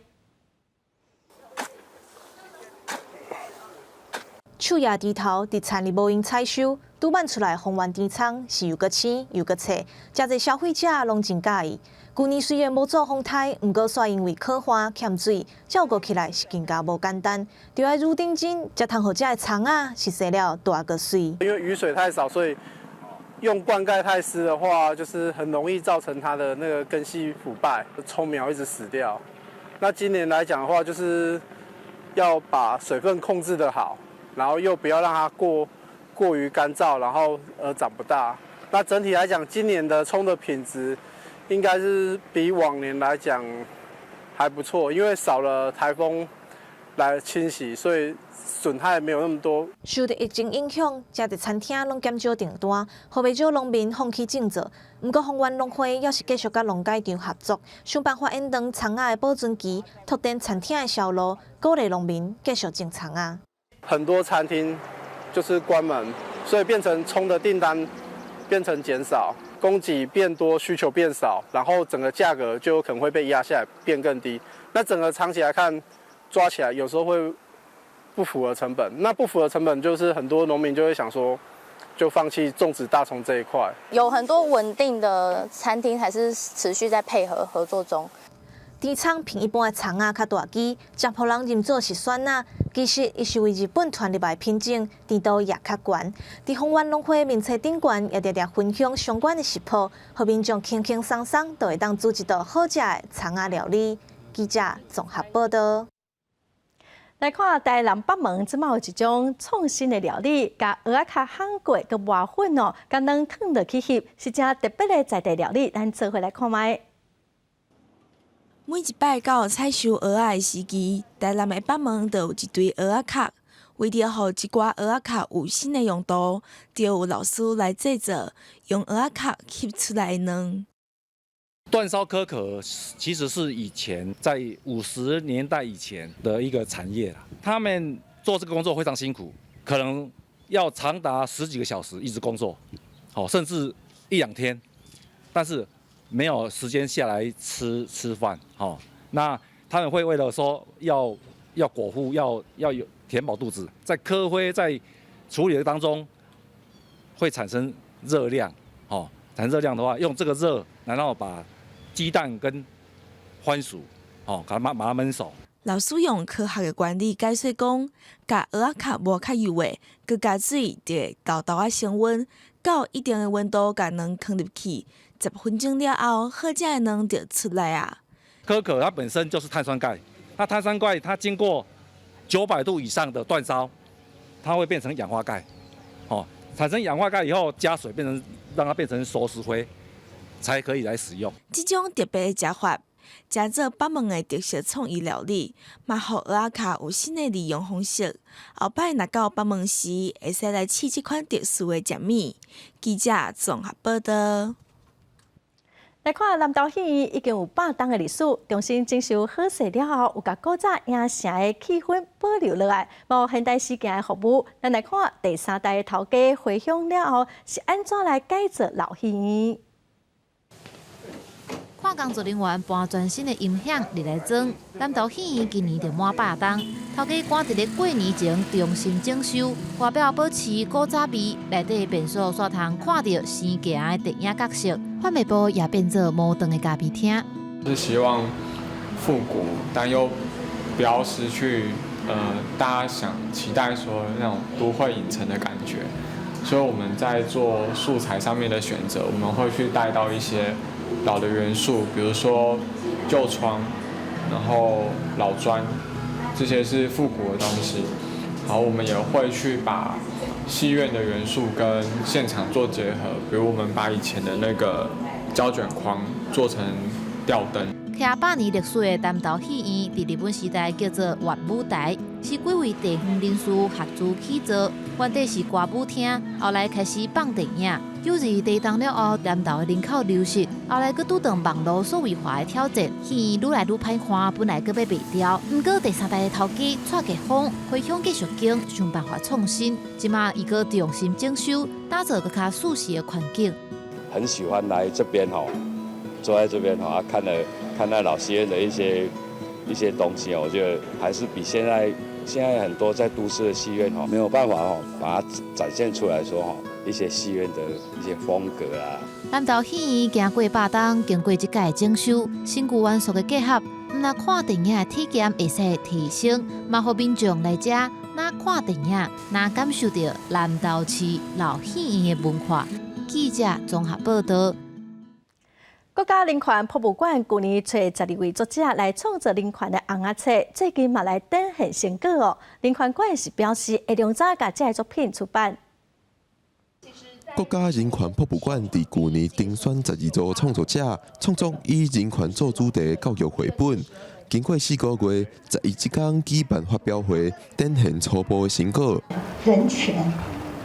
樹葉枝頭佇田裡無閒採收，拄挽出來豐原甜蔥是又閣青又閣脆，誠濟消費者攏真佮意。舊年雖然無做風颱，毋過煞因為洘旱欠水，照顧起來是更加無簡單，著愛愈認真，才通予遮的蔥仔是生了大閣媠。因為雨水太少，所以用灌溉太濕的話，就是很容易造成它的那個根系腐敗，蔥苗一直死掉。那今年來講的話，就是要把水分控制得好。然後又不要讓它過於乾燥，然後而長不大。那整體來講，今年的蔥的品質應該是比往年來講還不錯，因為少了颱風來侵襲，所以損害沒有那麼多。受著疫情影響，誠濟餐廳攏減少訂單，予袂少農民放棄種作。毋過豐原農會猶是繼續佮農改場合作，想辦法延長蔥仔的保存期，拓展餐廳的銷路，鼓勵農民繼續種蔥仔。很多餐廳就是關門，所以變成蔥的訂單變成減少，供給變多，需求變少，然後整個價格就有可能會被壓下來，變更低。那整個長期來看，抓起來有時候會不符合成本。那不符合成本，就是很多農民就會想說，就放棄種植大蔥這一塊。有很多穩定的餐廳還是持續在配合合作中。甜蔥比一般的蔥仔較大支，食予人認做是酸仔。其實，伊是佇日本傳入來品種，甜度也較懸。佇豐原農會面冊頂懸，也定定分享相關的食譜，予民眾輕輕鬆鬆就會當煮一道好食的蔥仔料理。記者綜合報導。來看台南北門，這馬有一種創新的料理，共蚵仔殼烘過，閣磨粉哦，共卵囥落去翕，是誠特別的在地料理。咱做伙來看覓。每一擺到採收蚵仔的時期，台南的北門就有一堆蚵仔殼。為著予這寡蚵仔殼有新的用途，就有老師來製作用蚵仔殼翕出來的卵。煅燒殼殼其實是以前在50年代以前的一個產業啦。他們做這個工作非常辛苦，可能要長達十幾個小時一直工作，好，甚至一兩天，但是沒有時間下來吃吃飯，好，那他們會為了說要果腹，要有填飽肚子，在磕灰在處理的當中會產生熱量，哦，產生熱量的話，用這個熱，然後把雞蛋跟番薯，哦，共它把它燜熟。老師用科學的原理解說講，共蚵仔殼磨較幼的，閣加水，就會沓沓仔升溫，到一定的溫度，共卵囥入去，10分鐘了後，好食的卵就出來啊。殼殼它本身就是碳酸鈣，那碳酸鈣它經過900度以上的煅燒，它會變成氧化鈣，哦，產生氧化鈣以後，加水變成讓它變成熟石灰，才可以來使用。這種特別的食法，誠做北門的特色創意料理，嘛予蚵仔殼有新的利用方式。後擺若到北門時，會使來試這款特殊的食物。記者綜合報導。來看南投戲院已經有100冬的歷史，重新整修好勢了後，有共古早影城的氣氛保留落來，嘛有現代時行的服務。咱來看第三代的頭家回鄉了後，是按怎來改造老戲院？看工作人員搬全新的音響入來裝，南投戲院今年就滿百冬。頭家趕佇咧過年前重新整修，外表保持古早味，內底便所煞通看著生行的電影角色，販賣部也變做摩登的咖啡廳。是希望復古，但又不要失去大家想期待說那種都會影城的感覺。所以我們在做素材上面的選擇，我們會去帶到一些老的元素，比如說舊窗，然後老磚，這些是復古的東西。然後我們也會去把戲院的元素跟現場做結合，比如我們把以前的那個膠卷框做成吊燈。徛百年歷史的南投戲院，佇日本時代叫做樂舞台，是幾位地方人士合資起造。原底是歌舞廳，後來開始放電影。有日地動了後，南投的人口流失，後來閣拄著網路數位化的挑戰，戲院愈來愈歹看，本來閣欲賣掉。毋過第三代的頭家蔡杰峰回鄉繼續經，想辦法創新。這馬伊閣重新整修，打造閣較舒適的環境。很喜歡來這邊吼，坐在這邊吼，啊，看了看那老戲院的一些東西，我覺得還是比現在很多在都市的戲院吼，沒有辦法吼，把它展現出來說吼，一些戲院的一些風格啊。南投戲院經過百冬，經過這屆整修，新舊元素的結合，毋但看電影的體驗會使提升，嘛予民眾來遮，若看電影，若感受著南投市老戲院的文化。記者綜合報道。國家人權博物館舊年揣12位作者來創作人權的尪仔冊，最近嘛來展現成果哦。人權館是表示會量早共這个作品出版。國家人權博物館佇舊年甄選12組創作者，創作以人權做主題的教育繪本。經過4個月，11這工舉辦發表會，展現初步的成果。人權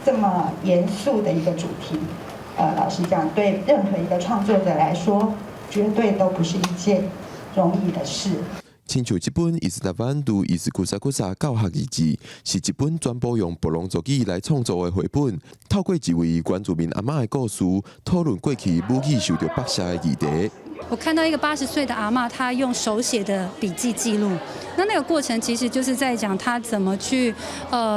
這麼嚴肅的一個主題。老實講，對任何一個創作者來說，絕對都不是一件容易的事。親像這本《伊斯達灣杜伊斯古薩古薩教學日誌》，是一本全部用布農族語來創作的繪本，透過一位原住民阿嬤的故事，討論過去母語受著剝削的議題。我看到一個80歲的阿嬤，她用手寫的筆記記錄，那個過程其實就是在講她怎麼去，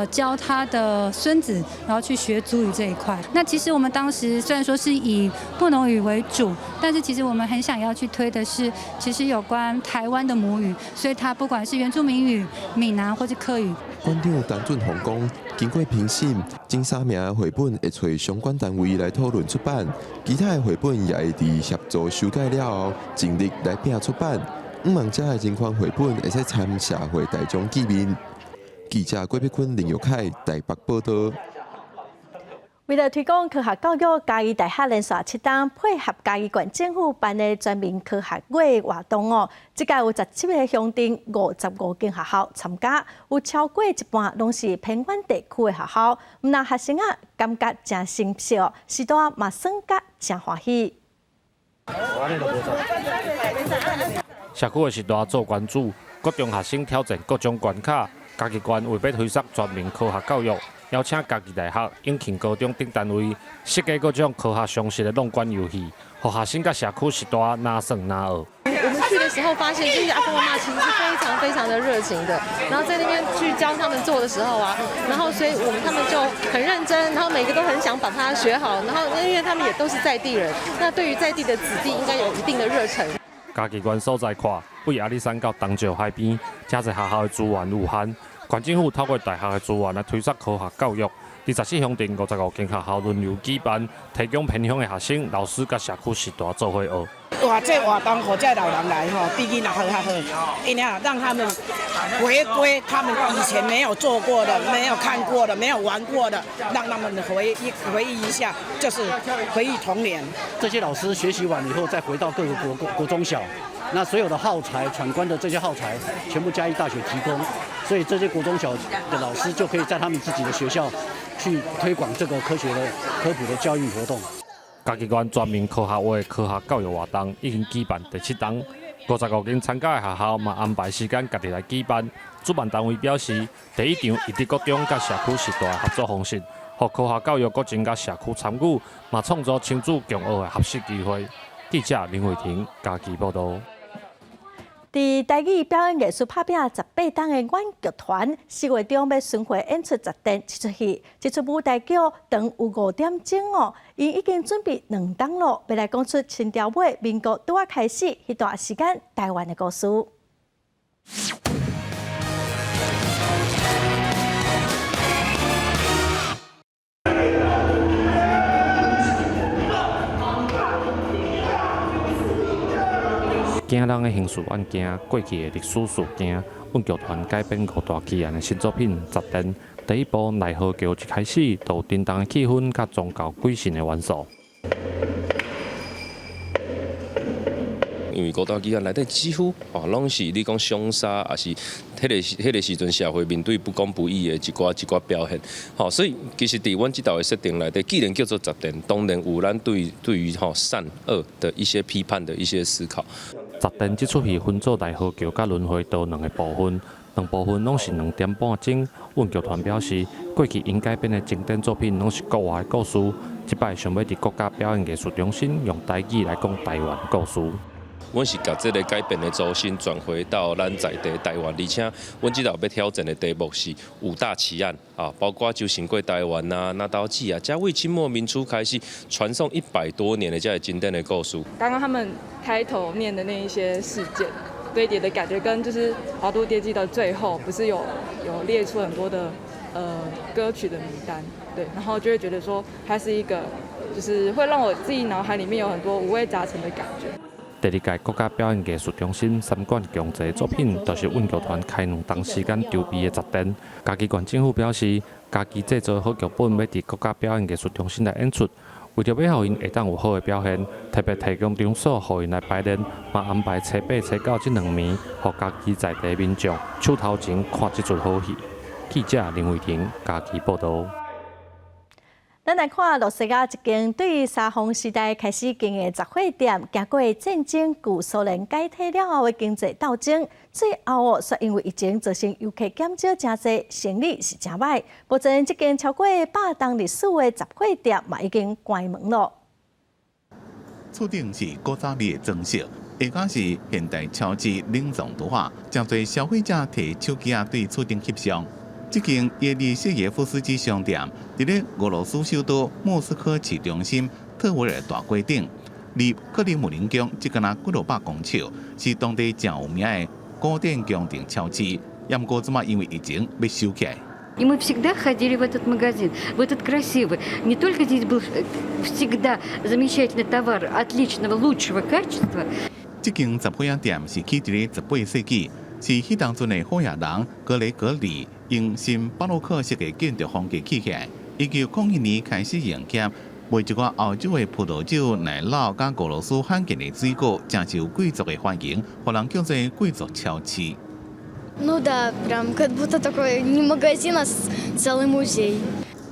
教她的孫子，然後去學族語這一塊。那其實我們當時雖然說是以布農語為主，但是其實我們很想要去推的是，其實有關台灣的母語，所以它不管是原住民語、閩南或是客語。館長陳俊宏講，經過評審，前三名的繪本會揣相關單位來討論出版，其他的繪本也會佇協助修改了後，盡力來拼出版。向望這的人權繪本會使參社會大眾見面。記者郭碧坤、林玉凱台北報導。為了推廣科學教育，嘉義大學連續7冬配合嘉義縣政府辦的全民科學月活動哦。這屆有17個鄉鎮、55間學校參加，有超過一半攏是偏遠地區的學校。毋但學生啊，感覺誠新鮮，序大嘛耍甲誠歡喜。社區的序大做關注，國中學生挑戰各種關卡。嘉義縣為欲推捒全民科學教育，邀請嘉義大學、永慶高中等單位設計各種科學常識的闖關遊戲，予學生佮社區序大若耍若學。我們去的時候發現，這些阿公阿嬤其實是非常非常的熱情的，然後在那邊去教他們做的時候啊，然後所以我們他們就很認真，然後每個都很想把它學好，然後因為他們也都是在地人，那對於在地的子弟應該有一定的熱忱。嘉義縣所在看，對阿里山到東石海邊，遮濟學校的資源有限，縣政府透過大學的資源來推捒科學教育。佇14鄉鎮55間學校輪流舉辦，提供偏鄉的學生、老師佮社區序大做伙學。哇！這活動予這老人來吼，比囡仔好較好，因為讓他們回歸他們以前沒有做過的、沒有看過的、沒有玩過的，讓他們回憶回憶一下，就是回憶童年。這些老師學習完以後，再回到各個國中小，那所有的耗材、闖關的這些耗材，全部嘉義大學提供，所以這些國中小的老師就可以在他們自己的學校去推廣這個科學的科普的教育活動。嘉義縣全民科學月科學教育活動已經舉辦第七冬，55間參加的學校嘛安排時間家己來舉辦。主辦單位表示，第一場以佇國中佮社區序大合作方式，予科學教育閣增加社區參與，嘛創造親子共學的學習機會。記者林慧婷嘉義報導。佇台語表演藝術拍拚18冬的阮劇團，4月中欲巡迴演出十殿這齣戲，這齣舞台劇長有5點鐘哦，𪜶已經準備2冬咯，欲來講出清朝尾民國拄仔開始彼段時間台灣的故事。驚人的刑事案件、過去的歷史事件，阮劇團改編五大奇案的新作品《雜電》。第一部奈何橋一開始就有沉重的氣氛，佮宗教鬼神的元素。因為五大奇案內底幾乎哦，攏是你講兇殺，抑是彼個時陣社會面對不公不義的一寡一寡表現。吼，所以其實佇阮這道的設定內底，既然叫做雜電，當然有咱對於吼善惡的一些批判的一些思考。雜電這齣戲分做奈何橋佮輪迴道兩個部分，兩部分攏是2點半鐘。阮劇團表示，過去𪜶改編的經典作品攏是國外的故事，這擺想欲佇國家表演藝術中心用台語來講台灣故事。阮是共這个改變的軸心轉回到咱在地台灣，而且阮這道欲挑戰的題目是五大奇案啊，包括周神過台灣啊、拿刀記啊，這為清末民初開始傳頌100多年的這个經典的故事。剛剛他們開頭念的那一些事件堆疊的感覺，跟就是《華都爹記》的最後不是有列出很多的歌曲的名單，對，然後就會覺得說它是一個，就是會讓我自己腦海裡面有很多五味雜陳的感覺。第二屆國家表演藝術中心三館強制作品，就是阮劇團開兩冬時間籌備的雜電。嘉義縣政府表示，家己製作好劇本，欲佇國家表演藝術中心來演出，為著欲予𪜶會當有好的表現，特別提供場所予𪜶來排練，嘛安排初八、初九這兩暝，予嘉義在地民眾手頭前看這齣好戲。記者林慧婷嘉義報導。咱來看羅西亞一間對沙皇時代開始經營雜貨店，經過戰爭、舊蘇聯解體了後的經濟鬥爭，最後哦，卻因為疫情造成遊客減少誠濟，生意是誠䆀。目前這間超過百冬歷史的雜貨店嘛已經關門囉。厝頂是古早味的裝飾，下跤是現代超市冷藏櫥仔，誠濟消費者提手機仔對厝頂翕相。這間耶利謝耶夫斯基商店，佇咧俄羅斯首都莫斯科市中心特維爾大街頂，離克里姆林宮只敢若幾落百公尺，是當地誠有名的古典宮廷超市。毋過這馬因為疫情欲收起來。 И мы всегда ходили в этот магазин, в этот красивый. Не только здесь был всегда замечательный товар отличного, лучшего качества. 這間雜貨仔店是起佇咧18世紀，是彼當陣的好額人格雷格里用新巴洛克式的建築風格起起來。1901年開始營業，賣一寡歐洲的葡萄酒、奶酪、佮俄羅斯罕見的水果，誠受貴族的歡迎，予人叫做貴族超市。 Ну да, прям как будто такой не магазин, а целый музей.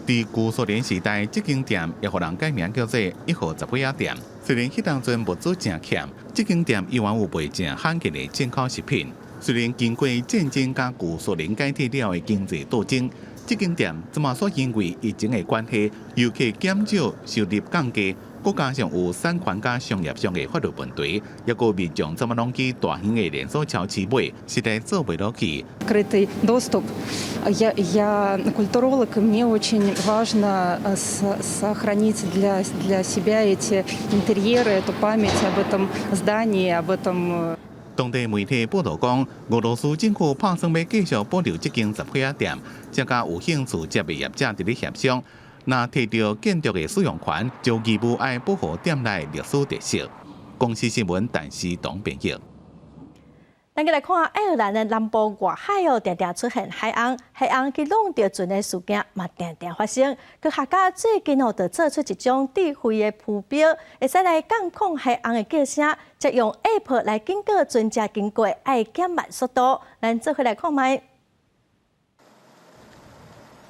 佇舊蘇聯時代，這間店也予人改名叫做一號雜貨仔店。雖然彼當陣物資誠欠，這間店依然有賣誠罕見的進口食品。雖然經過戰爭佮舊蘇聯解體了的經濟鬥爭，這間店這馬煞因為疫情的關係，遊客減少，收入降低，閣加上有產權佮商業上的法律問題，抑閣民眾這馬攏去大型的連鎖超市買，實在做袂落去。 Открытый доступ. Я культуролог, и мне очень важно сохранить для себя эти интерьеры, эту память об этом здании, об этом. 當地媒體報導講，俄羅斯政府拍算欲繼續保留這間雜貨仔店，正佮有興趣接的業者佇咧協商。若提著建築的使用權，就義務愛保護店內歷史特色。公視新聞，陳思東編譯。咱閣來看愛爾蘭的南部外海哦，定定出現海鵪，海鵪去弄著船的事件嘛，定定發生。科學家最近哦，就做出一種智慧的浮標，會使來監控海鵪的叫聲，再用 App 來警告船隻經過，愛減慢速度。咱做伙來看覓。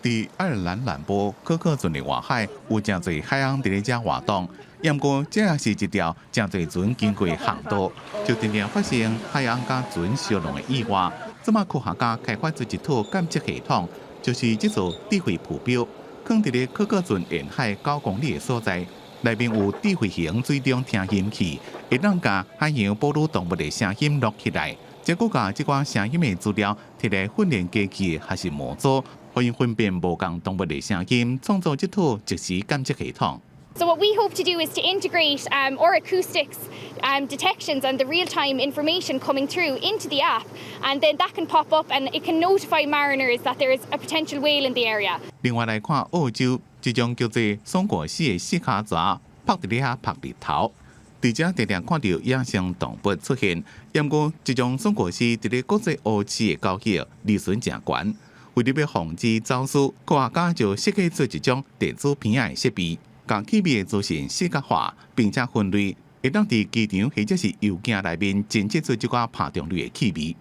佇愛爾蘭南部可克郡的外海，有誠濟海鵪佇咧遮活動。毋過，這也是一條誠濟船經過航道，就定定發生海鵪佮船相撞的意外。這馬科學家開發出一套監測系統，就是這座智慧浮標，囥佇咧可克郡沿海9公里的所在，內面有智慧型水中聽音器，會當共海洋哺乳動物的聲音錄起來，再閣共這寡聲音的資料提來訓練機器抑是模組，予𪜶分辨無仝動物的聲音，創造這套即時監測系統。 So what we hope to do is to integrate our acoustics detections and the real-time information coming through into the app, and then that can pop up and it can notify mariners that there is a potential whale in the area. 另外來看澳洲，這種叫做松果蜥的細跤蛇，曝佇咧遐曝日頭。佇遮定定看著野生動物出現，毋過這種鎖國絲佇咧國際烏市的交易利潤誠懸。為著欲防止走私，科學家就設計出一種電子鼻仔的設備，共氣味的資訊視覺化，並且分類，會當佇機場或者是郵件內面偵測出這寡爬蟲類的氣味。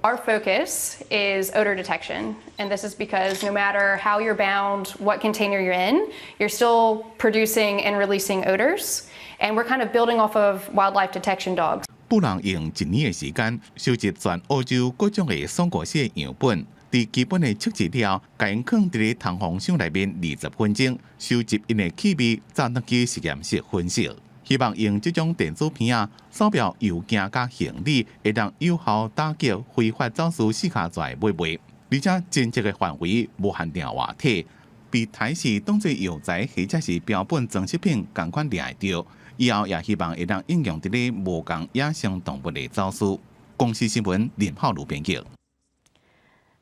Our focus is odor detection, and this is because no matter how you're bound, what container you're in, you're still producing and releasing odors, and we're kind of building off of wildlife detection dogs. 布朗用一年的時間收集全澳洲各種的鎖骨絲的樣本，佇基本的測試了後，共𪜶囥佇咧通風箱內面20分鐘，收集𪜶的氣味，再轉去實驗室分析。希望用這種電子鼻仔掃描郵件佮行李，會當有效打擊非法走私四跤蛇的買賣，而且偵測的範圍無限定活體，被台視當做藥材或者是標本裝飾品仝款掠會著。以後也希望會當應用佇咧無仝野生動物的走私。公視新聞林浩如編輯。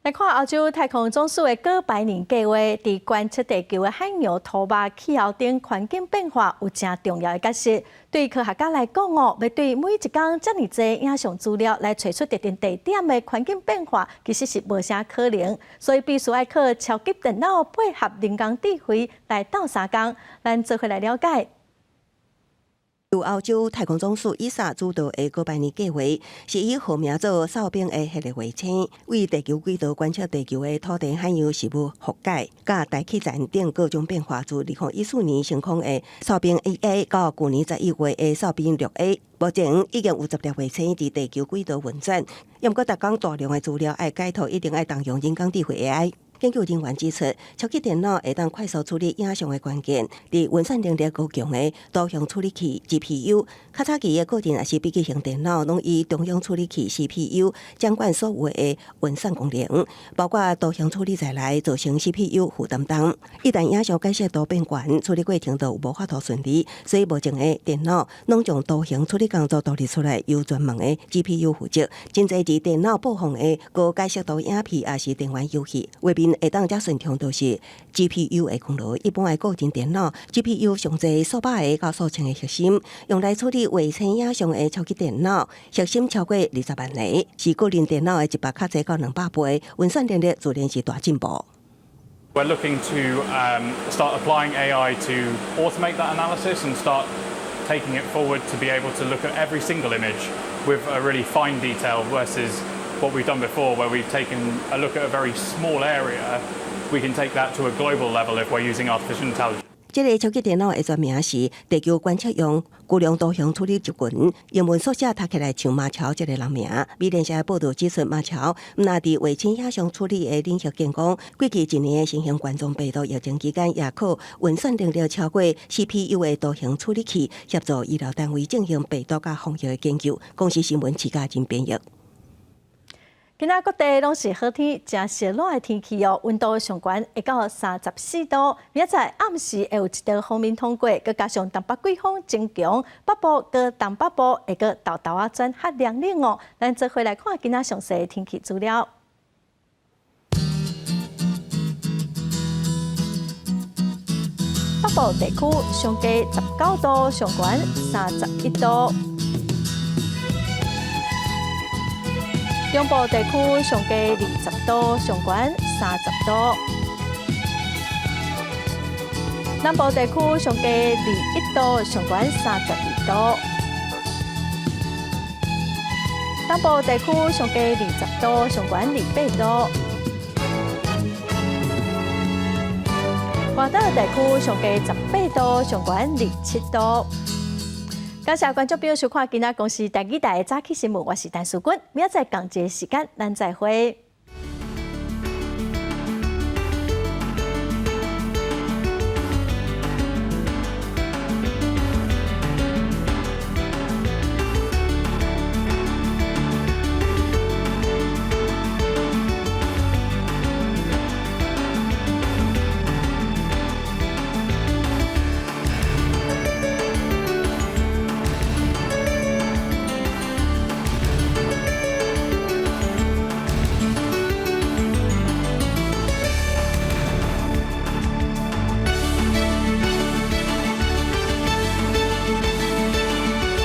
來看歐洲太空總署的哥白尼計畫，佇觀測地球的海洋、塗肉、氣候等環境變化有誠重要的角色。對科學家來講哦，欲對每一工遮爾濟影像資料來揣出特定地點的環境變化，其實是無啥可能。所以必須愛靠超級電腦配合人工智慧來鬥相共。咱做伙來了解。由歐洲太空總署 ESA 主導的哥白尼計畫，是以號名做哨兵的系列衛星，對地球軌道觀測地球的土地、海洋食物覆蓋、佮大氣層等各種變化。自2014年升空的哨兵1A 到舊年11月的哨兵6A，目前已經有10粒衛星佇地球軌道運轉。毋過，逐工大量的資料愛解讀，一定愛動用人工智慧 AI。研究人員指出，超級電腦會當快速處理影像的關鍵，佇運算能力高強的圖像處理器 GPU。較早期的個人抑是筆記型電腦，攏以中央處理器 CPU 掌管所有的運算功能，包括圖像處理在內，造成 CPU 負擔重。一旦影像解析度變懸，處理過程就無法度順利。所以目前的電腦攏將圖形處理工作獨立出來，由專門的 GPU 負責。真濟佇電腦播放的高解析度影片，抑是電玩遊戲，畫面會當遮順暢，都是 GPU 的功勞。一般的個人電腦 GPU 上濟數百个到數千个核心，用來處理衛星影像的超級電腦，核心超過20萬个，是個人電腦的100較濟到200倍，運算能力自然是大進步。 We're looking to start applying AI to automate that analysis and start taking it forward to be able to look at every single image with a really fine detail versus what we've done before, where we've taken a look at a very small area. We can take that to a global level if we're using artificial intelligence. 這个超級電腦的全名是地球觀測用巨量圖像處理集群，英文縮寫讀起來像馬喬這个人名。美聯社的報導指出，馬喬毋但佇衛星影像處理的領域建功，過去一年的新型冠狀病毒疫情期間，也靠運算能力超過 CPU 的圖像處理器，協助醫療單位進行病毒佮防疫的研究。公視新聞徐嘉真編譯。今仔各地攏是好天，誠熱熱的天氣哦，溫度上懸會到34度。明仔載暗時會有一道鋒面通過，閣加上東北季風增強，北部佮東北部會閣沓沓仔轉較涼冷哦。咱做伙來看今仔詳細的天氣資料。北部地區上低19度，上懸31度。中部地區上低20度，上懸30度；南部地區上低21度，上懸32度；東部地區上低20度，上懸28度；外島地區上低18度，上懸27度。感謝觀眾朋友收看今仔公視台語台的早起新聞，我是陳淑君，明仔載仝一个時間，咱再會。